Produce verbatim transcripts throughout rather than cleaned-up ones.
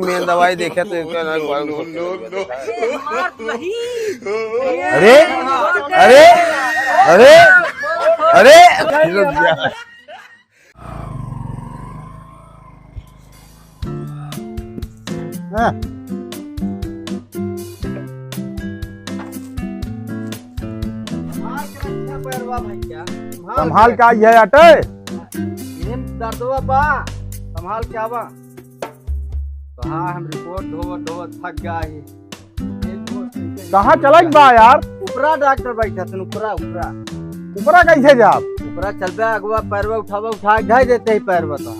मेन दवाई देखे तो इनका ना, अरे, अरे, अरे, अरे, हाँ। संभाल के रखिया पैरवा भैया, संभाल संभाल के। का ये अटे? ये दर्दवा बा, संभाल के आवा। तो हाँ, हम रिपोर्ट ढोवत ढोवत थक गया ही। कहाँ चलत बा यार? ऊपरा डॉक्टर बैठा थन, ऊपरा, ऊपरा। ऊपरा कैसे जाब? ऊपरा चलबे, अगवा पैरवा उठावा, उठा के धइ देते ही पैरवा तो।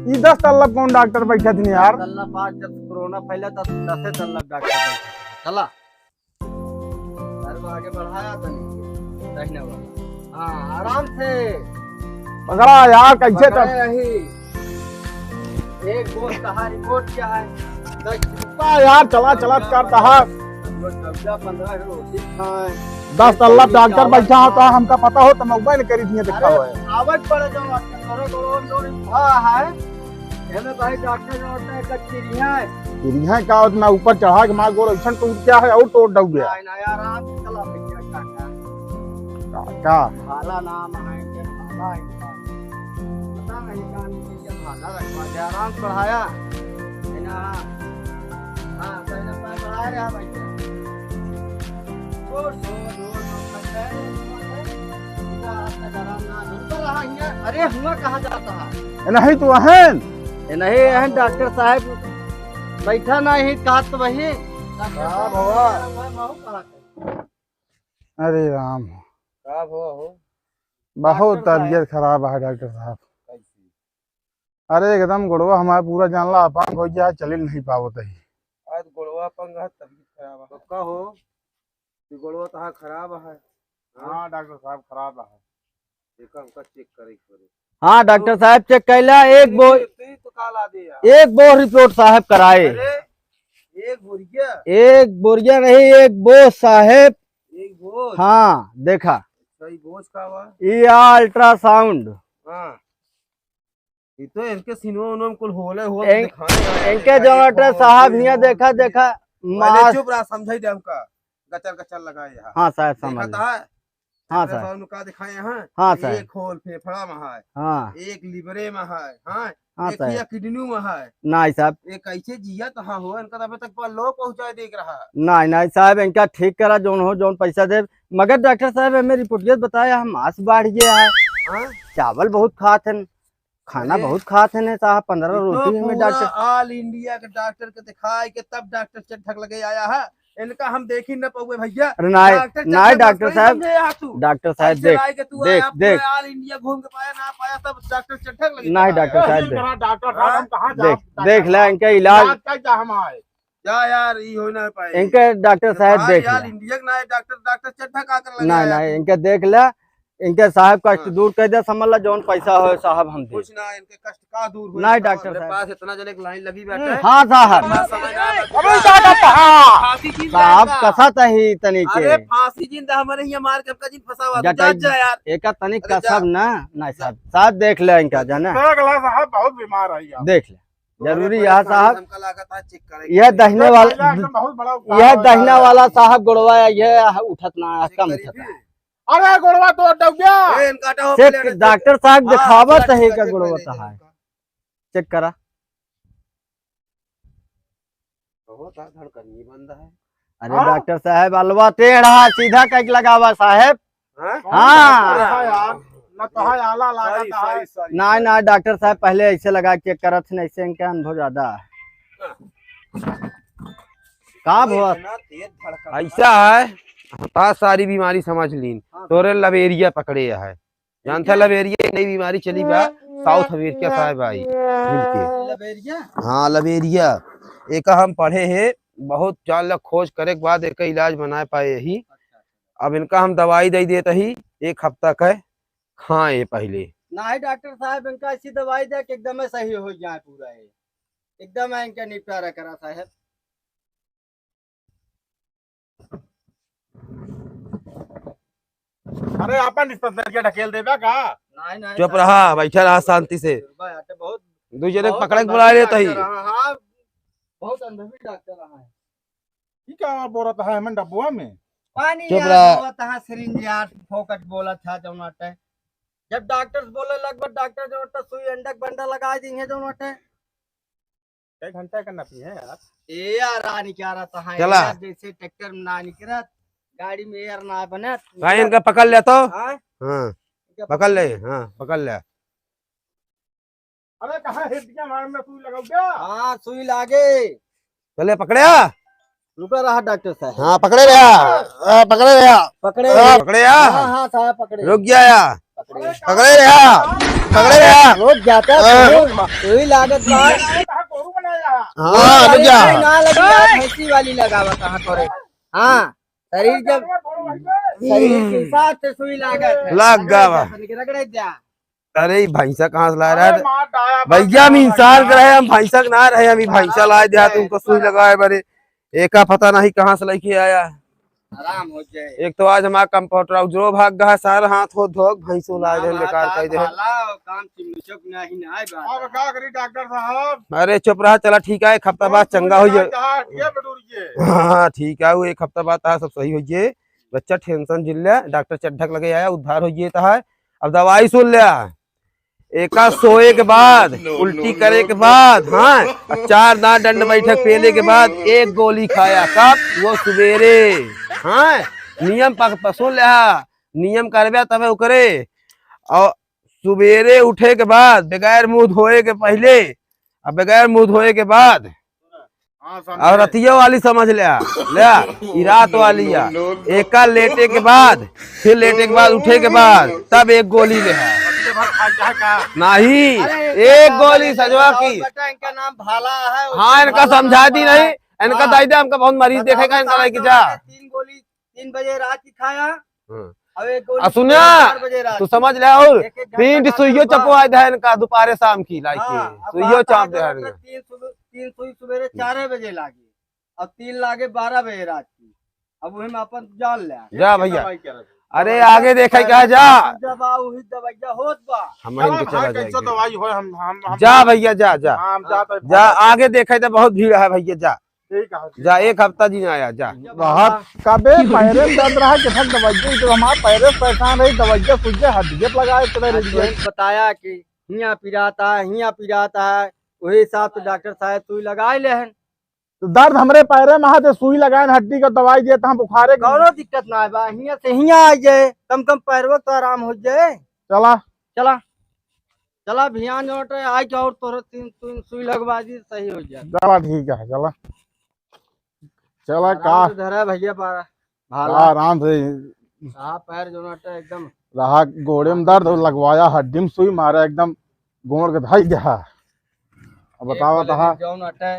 ई दस तल्लब कौन डॉक्टर बैठा थन यार? तल्लब आज जब कोरोना फैला था, दसे तल्लब डॉक्टर बैठा थन। चला। पैरवा आगे बढ़ाया तनी। दहिना वाला। हाँ, आराम से। पकड़ा यार, कैसे पकड़े तब? रही। एक बोस कहा रिपोर्ट क्या है? दस रुपया यार, चला, चला, कर कहा। हम लोग कब्जा पंद्रह के रोटी खाएं। दस तल्लब डॉक्टर बैठा होता, हमका पता हो तो मौबा न करी दिए देखा अरे, हुआ है। आवत पड़े जो आपके तोरे को रोज रोज उठा है। एमे भाई डॉक्टर जो होता है, कच्ची रिहा है। रिहा का उतना ऊपर चढ़ा के मार गोड़ ऐसन टूट गया है और तोड़ डग गया। नहीं, नहीं, आराम से चला भैया, काका। काका। भाला नाम है, इनके भाला है इनका। पता नहीं कहाँ इनके भाला रखवा दे, आराम से बढ़ाया। है ना? हाँ, पहले पैर बढ़ा रहे हैं भैया। छोड़, छोड़, छोड़, मत कर, मत कर। इधर हाथ का गरम ना, ऊपर रहा हियाँ। अरे, हुआ कहाँ जाता है? ए, नहीं तो अहन। ए, नहीं, अहन डॉक्टर साहब बैठा नहीं, कहा तो वही। डॉक्टर हाँ, साहब बाबा। बैठा हुआ है, बाबू कहाँ है? अरे राम। का हुआ हो? बहुत डॉक्टर साहब। तबीयत खराब है डॉक्टर साहब। कैसे? अरे एकदम गोड़वा हमारा पूरा जान ला अपांग हो गया, चलिल नहीं पावत है। आज गोड़वा अपांग है, तबीयत खराब है। पक्का हो? ये गोड़वा तहार खराब है? हाँ? हाँ डॉक्टर साहब, खराब है। देखा, हमका चेक करे के पड़े। हाँ डॉक्टर साहब, चेक कैला, एक बो-, तो काल आ दे यार। एक बोर रिपोर्ट साहब कराए। अरे, एक बोरिया? एक बोरिया नहीं, एक बोस साहब। एक बोस? हाँ, देखा। अच्छा, ई बोस का बा? ई आ अल्ट्रासाउंड। हाँ। ये तो इनके सिनवा उनवा में कुल होले हो, इनके जनरेटर साहब हियाँ देखा, देखा, मास। चुप रहा, समझाई दे हमका। गचर गचर लगाए यहाँ। हाँ साहब, समझ गए। हाँ साहब। का दिखाए यहाँ? हाँ साहब। एक होल फेफड़ा में है, हाँ। एक लिवरे में है, हाँ, हाँ एक साहब। किडनी में है। नहीं साहब। ये कैसे जिया तो हाँ हो, इनका तो अबे तक पर लो पहुँचाए देख रहा। नहीं, नहीं साहब, इनका ठीक करा, जौन हो, जौन पैसा दे। मगर डॉक्टर साहब, हमें रिपोर्टिया बताया, हम मांस बाढ़ गया है। हाँ? चावल बहुत खात हैं, खाना अरे, बहुत खात है ने साहब, पंद्रह ये तो रोटी में पूरा डॉक्टर। All India के डॉक्टर के दिखाए के तब डॉक्टर चड्ढक लगे आया है। इनका हम देखी न पाउए भैया। अरे नाय, डॉक्टर नाय चड्ढक डॉक्टर साहब, समझे आ तू? डॉक्टर साहब ऐसे देख, लाए के तू देख, आया, देख। पूरा all India घूम के पाया ना पाया, तब डॉक्टर चड्ढक लगे नाय आया। डॉक्टर साहब देख। डॉक्टर साहब, हम कहाँ देख, जाब? देख ला इनका इलाज। इलाज का क्या हम आए? जा यार, ई हो ना पाए। इनके डॉक्टर साहब देख यार, ले। India के ना है, डॉक्टर, डॉक्टर चड्ढा का कर लगा ना, यार ना, तू। इनके देख ले, इनके साहब कष्ट हाँ। दूर कर दे, समझ ला, जौन पैसा हो साहब हम दे। कुछ ना, इनके कष्ट का दूर हो, नहीं, डॉक्टर साहब। पास इतना जने के लाइन लगी बैठे। हाँ साहब। अबे साहब, कसा तही तनी के? अरे फांसी जिंदा हमारे यहाँ मार के हमका जिन फंसावा, तू जा, जा यार। एका तनी कसब ना, नहीं साहब, साहब देख ले इनका, जाना। देख ले साहब, बहुत बीमार है यार। देख ले। जरूरी है साहब। हमका लागत है चेक करे यह के। दहिने वाला, पहले एकदम बहुत बड़ा उपकार यह हो दहिना यार। वाला साहब गोड़वा है, यह उठत ना, चेक कम करी उठत फिर। ना। अरे गोड़वा तो डग गया। ए, इनका हटाओ चेक पहले, डॉक्टर साहब हाँ, दिखावत चेक है कर, का चेक गोड़वा कर, तो है। चेक करा। बहुत है, धड़कन नहीं बंद है। अरे हाँ? डॉक्टर साहब, अलवा टेढ़ा सीधा कइके लगावा साहब। हाँ? हाँ। हाँ यार, न तो है आला लागत है। Sorry, sorry, ना, sorry। ना, डॉक्टर साहब पहले ऐसे लगा के करत हैं, ऐसे इनका अनुभव ज्यादा है। का भवा? इतना तेज धड़कन। ऐसा है, हाँ, सारी बीमारी समझ लीन। हाँ। तोरे लबेरिया पकड़े है। जानता है लबेरिया एक नई बीमारी चली बा, South America साहब आई मिलके। लबेरिया? हाँ, लबेरिया। एका हम पढ़े हैं, बहुत जान ला खोज करे के बाद एका इलाज बनाए पाए ही। अच्छा। अब इनका हम दवाई दे देत ही, एक हफ्ता का खाए पहले। नाही डॉक्टर साहब, इनका ऐसी दवाई दे के एकदम सही हो जाए पूरा ये। एकदम इनका निपटारा करा साहब। अरे आपन डिस्पेंसरिया ढकेल देबा का? नाही, नाही, चुप साहब। रहा, बैठा रहा शांति से। बुजुर्ग बाटे बहुत, दुई जने बहुत पकड़े के अंदाजी बुला लेत ही। डॉक्टर, हाँ, हाँ। बहुत अनुभवी डॉक्टर है। ई का बोलत है मन डब्बुआ में? पानी चुप यार, रह। बोलत है सिरिंज यार, फोकट बोलत है जौन बाटे। जब डॉक्टर से बोले लगभग डॉक्टर जौन बाटे सुई अंडक बंडा लगाए दी है जौन बाटे। कई घंटा का नपी है यार। ए यार, आ निकरा रहा है चला। यार, जैसे ट्रैक्टर में ना निकरत, गाड़ी में एयर ना बनत। भाई, इनका पकड़ ले तो। हाँ? हाँ, इनका पकड़ ले, हाँ, पकड़ ले। अरे, कहाँ हेड के मार में सुई लगाओ क्या? हाँ, सुई लागे। चले, पकड़े आ? रुका रहा डॉक्टर साहब। हाँ, पकड़े रहा। हाँ, पकड़े रहा। पकड़े। हाँ, पकड़े आ? हाँ, हाँ, साहब, पकड़े। रुक गया या? पकड़े। पकड़े रहा। पकड़े रहा। रुक जाता, हाँ। सुई, सुई लागत बा। हाँ, रुक जा। अरे, ना लगी, आप भैंसी वाली लगावा कहाँ करे? हाँ, शरीर जब, शरीर के हिसाब से सुई लागत है। लग गवा। रगड़े जा। अरे, ई भैंसा कहाँ से लाए रहा है? भैया, हम इंसान के रहे, हम भैंसा के ना रहे, हम ई भैंसा लाए दिया, तुमको सुई लगाए बरे। एका पता नहीं कहाँ से लेके आया। आराम हो जाए। एक तो आज हमारा कंपाउंडर उजरो भाग गया, सारा हाथ हो धोक भैंसो लाए दे, बेकार कर दे। काम से मिचक नहीं ना आए बात। अब का करी डॉक्टर साहब? अरे, चुप रहा, चला ठीक है, एक हफ्ता बाद चंगा हो जाए। हाँ, ठीक है, वो एक हफ्ता बाद आ सब सही हो जाए। बच्चा टेंशन जिन ले, डॉक्टर चड्ढक लगे आया, उद्धार हो जाए तो है। अब दवाई सुन ले, एका सोए के बाद, उल्टी करे के बाद, हाँ, चार दांत दंड बैठक पेले के बाद एक गोली खाया। कब? वो सुबेरे। हाँ, नियम पक-, सुन ले, हाँ, नियम करबे तबे ओकरे। और सुबेरे उठे के बाद, बगैर मुंह धोए के पहले, और बगैर मुंह धोए के बाद, हाँ, समझे। और रतिया वाली समझ ले, ले, ई रात वाली या। एका लेटे के बाद, फिर लेटे के बाद, उठे के बाद, तब एक गोली ले। नहीं, अरे, एक गोली सजवा की। बेटा, इनका नाम भाला है, हाँ, इनका समझा दी नहीं, इनका हाँ। दाई दे, हमका बहुत मरीज बताओ, देखेगा, इनका बताओ, लेके जा। तीन गोली तीन बजे रात की खाया। हाँ। अब एक गोली आ, सुना, चार बजे रात तू की। समझ ले, और एक एक घंटा पीठ खाना सुइयो बा। चपवा दे इनका दोपहरे शाम की लाइके। हाँ, अब सुइयो बात चाप आगे दे होता इनका। तीन सुबह, तीन सुई सुबेरे चार बजे लागी, अब तीन लागे बारह बजे रात की। अब वही में अपन जान ले। जा भैया। दवाई क्या रखी? अरे दवाई आगे देखे का जा। जब आ वही दवाइया होत बा। हम चला इनके भाई, चला कैसे जाएंगे। दवाई होए, हम, हम, हम जा भैया, जा, जा। हाँ, हम जाते हैं। जा, आगे देखे तो बहुत भीड़ है भैया, जा। ठीक है, ठीक जा, है। एक हफ्ता जी आया, जा। बहुत कबे पैरे में दर्द रहा, कितना दवाइया, तो हमारे पैरे से परेशान रही, दवाइया सुइया हड्डियत लगाए पड़े आज रही है। वही बताया कि हियाँ पिराता है, हियाँ पिराता है, वही हिसाब से डॉक्टर साहब सुई लगाए ले हैं। तो दर्द हमरे पैरे में है, तो सुई लगाए, हड्डी का दवाई दिए, तो हम बुखारे के कौनो दिक्कत ना है बा, हियाँ से हियाँ आ जाए, कम कम पैरवा तो आराम हो जाए। चला। चला। चला, भियान जोटे, आई के और तोरे तीन, तीन सुई लगवा दी, सही हो जाए। चला, ठीक है, चला। चला, आराम का से धरा भैया, पारा। भाला। का आराम से। हाँ, पैर जोनाटे एकदम। रहा गोड़े में दर्द, लगवाया हड्डी में सुई, मारा एकदम गोड़ के धई गया। अब बतावा तहा। जोनाटे।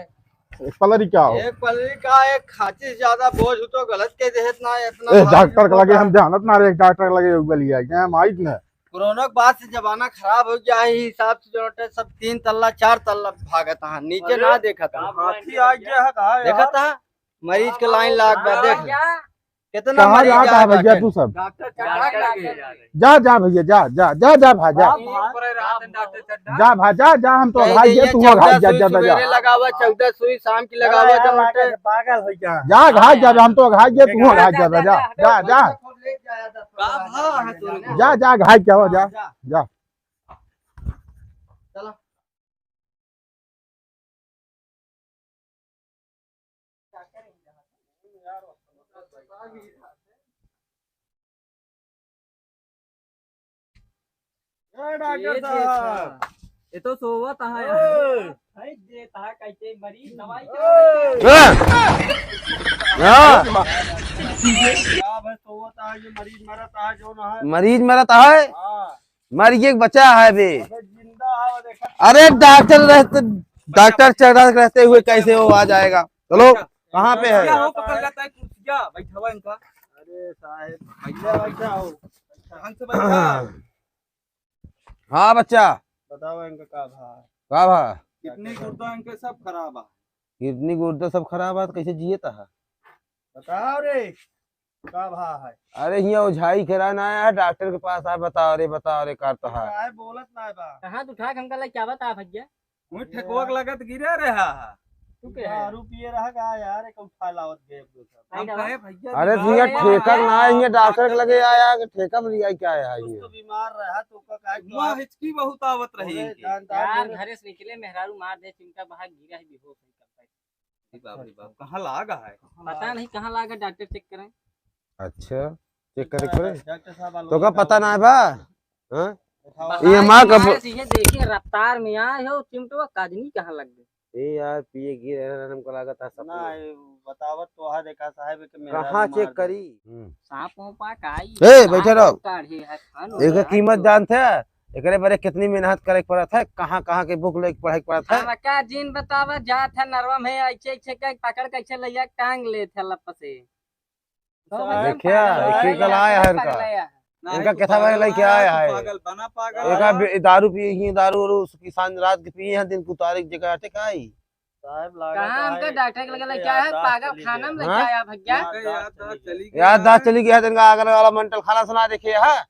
एक पलरी क्या हो? एक पलरी का, एक खांची से ज्यादा बोझ हो तो गलत के देहत ना, इतना ए, भारी डॉक्टर के लगे होता। हम जानत ना रे, एक डॉक्टर के लगे गलिया, क्या हम आइत ना। कोरोना के बाद से जमाना खराब हो गया है, हिसाब से जोनाटे सब तीन तल्ला, चार तल्ला भागत है, नीचे अरे, ना देखत है। हाथी आ गया है का यार? देखत है, मरीज के लाइन लाग बा, देख। कितना कहाँ मरीज जाता है भैया तू सब? डॉक्टर चढ़ा के लगे। जा, जा भैया, जा, जा, जा, जा, भा, जा। जा, भा, जा, जा, हम तो कह अघाई दे, गए, ये तू अघाई चौदह जा, सुई जा, जा, जा। सुबेरे लगावा, चौदह सुई शाम की लगावा, अरे, जब उठे। पागल हो गया। जा, अघाई जा, हम तो अघाई गए, तू अघाई जा, जा, जा, जा। का भा है तोरे? जा, जा, अघाई क्या हो, जा, जा। जा। चला। ए, डॉक्टर ये साहब। देखा, ये तो सोवत है यार। ए। भाई, देता है कैसे मरीज दवाई ए। क्या हाँ। हाँ। क्या भाई, सोवत है, ये मरीज मरत है, जो ना है। मरीज मरत है? हाँ। मर के बचा है बे। अबे जिंदा है, वो देखा। अरे डॉक्टर रहते, डॉक्टर चढ़ा रहते हुए कैसे वो आ जाएगा? चलो, कहाँ पे है? कुर्सिया हो, पकड़ लेता है कुर्सिया, बैठावा इनका। अरे साहब, बैठा, बैठा हो। ढंग से बैठा। हाँ बच्चा। बतावा इनका का भा? का भा? किडनी गुर्दा इनके सब खराब है। किडनी गुर्दा सब खराब है, तो कैसे जियत है? बताओ रे। का भा है? अरे हियाँ ओझाई कराना आया है, डॉक्टर के पास आए, बताओ रे, बताओ रे, का तो है? काहे बोलत ना बा? कहाँ से उठा के हमका लेके आवत आ भैया? वही ठेकुआ के लगत गिरे रहा है। तू के है? दारू पिए रहा का यार, एक उठा लावत गए एक दूसरा। हम कहे भैया अरे बीमार भैया, है। ठेका ना है, ये डॉक्टर के लगे आया कि ठेका में लिया क्या है कुछ ये? तो बीमार रहा तो का, का हुआ, हिचकी बहुत आवत रही इनके। यार, घरे से निकले, मेहरारू मार दे, चिमटा बहा गिरा है, बेहोश है, करता है। अरे बाप रे बाप, कहाँ लागा है? पता नहीं कहाँ लागा, डॉक्टर चेक करें। अच्छा, चेक करे, करे। डॉक्टर साहब, तो का पता ना है बा? हाँ? ये माँ का ब- ये देखिए, रफ्तार में आए हो, चिमटवा कजनी कहाँ लग गई? ए यार, पिए गिर रहे हैं, हमको लागत है सब ना, लोग। ये बतावत तो है, देखा साहब के मेहरारू कहाँ मार चेक दे। करी? हम्म। सांप वाप का आई, ए, बैठे रहो। काढ़े है, खान एक होता है कीमत तो। जानते हैं? एकरे बारे कितनी मेहनत करे के पड़त है, कहाँ, कहाँ के बुक लेके पढ़े के पड़त है। हमका जिन बतावा जात है, नरवा में ऐसे, ऐसे के पकड़ के ऐसे लैया टांग लेत है लप से। देखिया, पागल एक ही गला आया है इनका। पगला है। इनका नहीं, केथा तू भरे पागल लेके ना, आया तू है। पागल बना पागल। एका बे-, दारू पिए ही, दारू उरू किसान रात के पिए हैं, दिन को तारीख जगह अटक आई। साहब, लागत कहाँ है हमका डॉक्टर के लगे इनके लेके आया है? याददाश्त पागल चली खाना गई। में लेके हाँ? आया भैया। इनके याददाश्त चली गई। याददाश्त चली गई है, इनका अगर वाला मेंटल खाना सुना देखे है,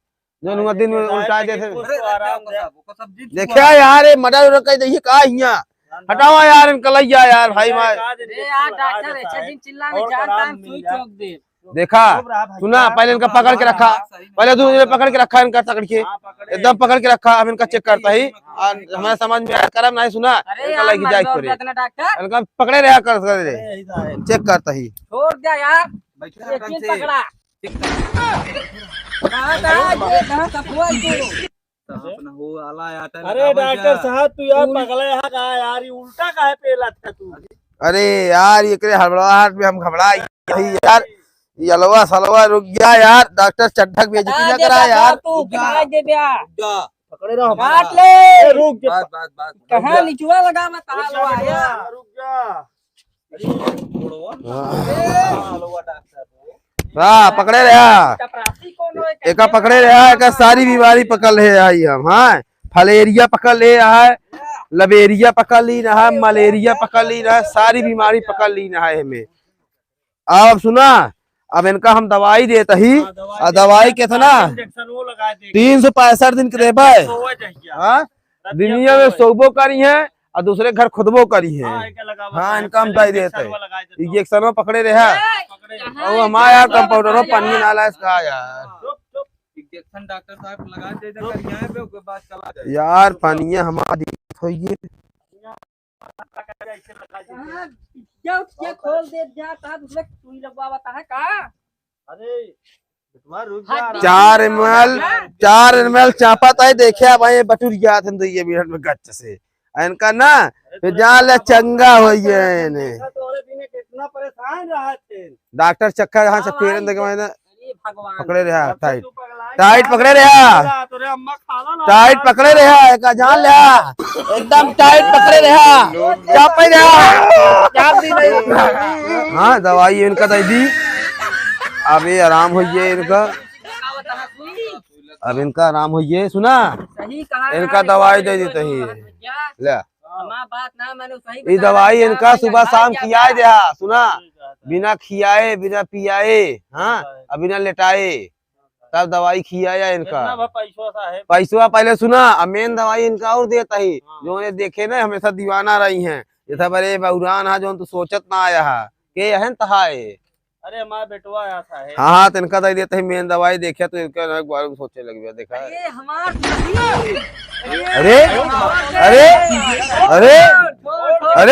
जो नुआ दिन में उल्टा जैसे। अरे, रख दे, ओको सब, ओको सब जीत देखिया हुआ। यार, ये मर्डर उर्डर कह दे, ये का हिया? हटावा यार, इनका लइया यार, भाई मार। ए यार, डॉक्टर, ऐसे जिन चिल्ला में जान तान सुई चोक दे। देखा, चुप रहा भाई। सुना, पहले इनका पकड़ के रखा, पहले दोनों जने पकड़ के रखा इनका, पकड़ के, हाँ, पकड़े। एकदम पकड़ के रखा, हम इनका चेक करता ही, हाँ, और हमारे समझ में आया, करम नहीं सुना, अरे इनका यार, लइके जाए मर्द पड़े। इतना डॉक्टर? इनका पकड़े रहा कर, कर दे, अरे, यही तो है। चेक करता ही। छोड़ दे यार, बैठे ये आराम चीज से। पकड़ा। चेक कर। कहाँ था? ये कहाँ का हुआ तू? तो अपना हो आला आटा अरे लगावल डॉक्टर जा। साहब, तू यार उल- पगला है का यार? ये उल्टा काहे पे लटका तू? अरे यार, एकरे हड़बड़ाहट में हम घबरा गए यार। ये अलवा सलवा रुक गया यार, डॉक्टर चड्ढक बेइज्जती बता ना दे करा बा, यार। तू रुक जा। बता दे बा। रुक जा। पकड़े रहो। काट ले। ए, रुक जा। बस, बस, बस। कहाँ रुक जा। निचुआ लगा मैं कहाँ रुक जा, लगा रुक जा, यार? रुक जा। हाँ। हाँ, पकड़े रहा। चपरासी कौन हो? एका पकड़े रहा, एका सारी बीमारी पकड़ ले आई हम, हाँ। फलेरिया पकड़ ले है, लबेरिया पकड़ ली ना है, मलेरिया पकड़ ली ना है, सारी बीमारी पकड़ ली ना है हमें। अब सुना, अब इनका हम दवाई देत ही, हाँ, दवाई और देत दवाई ही, कितना? इंजेक्शन वो लगा देंगे। तीन सौ पैंसठ दिन के देबे। सोवे जहिया। हाँ? रतिया दुनिया में सोवे। सोबो करी है और दूसरे घर खुदबो करी है। हाँ, इनका लगावत हाँ, है, इनका हम खाली दवाई देत इंजेक्शन है। वो लगा देता हूँ। इंजेक्शन में पकड़े रहे। हाँ, पकड़े। कहाँ और हमार यार इंजेक्शन कंपाउंडरो लगा पन्नी दिया? ना लाए, कहा यार। चुप, चुप। इंजेक्शन डॉक्टर साहब लगा दे, चुप। करिया है, फिर ओकर बाद चला जाए। यार, पनिया हमार दिक्कत होइए। कहाँ? क्या उठ के खोल दे जा, कहाँ दूसरे सुई लगवावत है का? अरे, बेटवा, रुक जा, हट आराम से। चार एम एल, चार एम एल चापत है, देखिया भाई, बटुर गया था दो ये मिनट में गच्च से। इनका ना, अरे, फिर तोरे जान ले, का चंगा बाबा हो ये डॉक्टर इन्हें। देखा तो, अरे, बिना कितना परेशान रहा थे। डॉक्टर चक्कर यहाँ से अब फेरन आई देखे तो मैंने। अरे भगवान। पकड़े रहा, अब तो टाइट। तू पगला टाइट गया। पकड़े रहा। तोरे अम्मा खाला ना टाइट खाला। पकड़े रहा, एका जान ले। एकदम टाइट पकड़े रहा। चापे रहा। चाप दी नहीं। हाँ, दवाई इनका दे दी। अब ये आराम होइए इनका। अब इनका आराम होइए, सुना? सही कहा इनका यार, दवाई इनका दे देते ही। क्या? ले। हमार बात ना मानो, सही ये बता दवाई रहे, इनका क्या सुबह भाई, शाम क्या खियाए बता? दे, हाँ, सुना? बिना खियाए, बिना पियाए, हाँ, और बिना लेटाए, तब दवाई खियाया इनका। इतना भा पैसवा साहेब। पैसवा पहले सुना, आ मेन दवाई इनका और देता ही, हाँ। जो उन्हें देखे ना, हमेशा दीवाना रही हैं। जैसा बड़े बउरान हा, जो तू सोचत ना आया हा, के यहन तहाए। अरे, हमार बेटवा आया था, है। हाँ, हाँ, तो इनका दे देते हैं मेन दवाई, देखिए तो इनका ना ग्वाल में सोचे लग गया, देखा है? अरे, हमार अरे, अरे, अरे, अरे,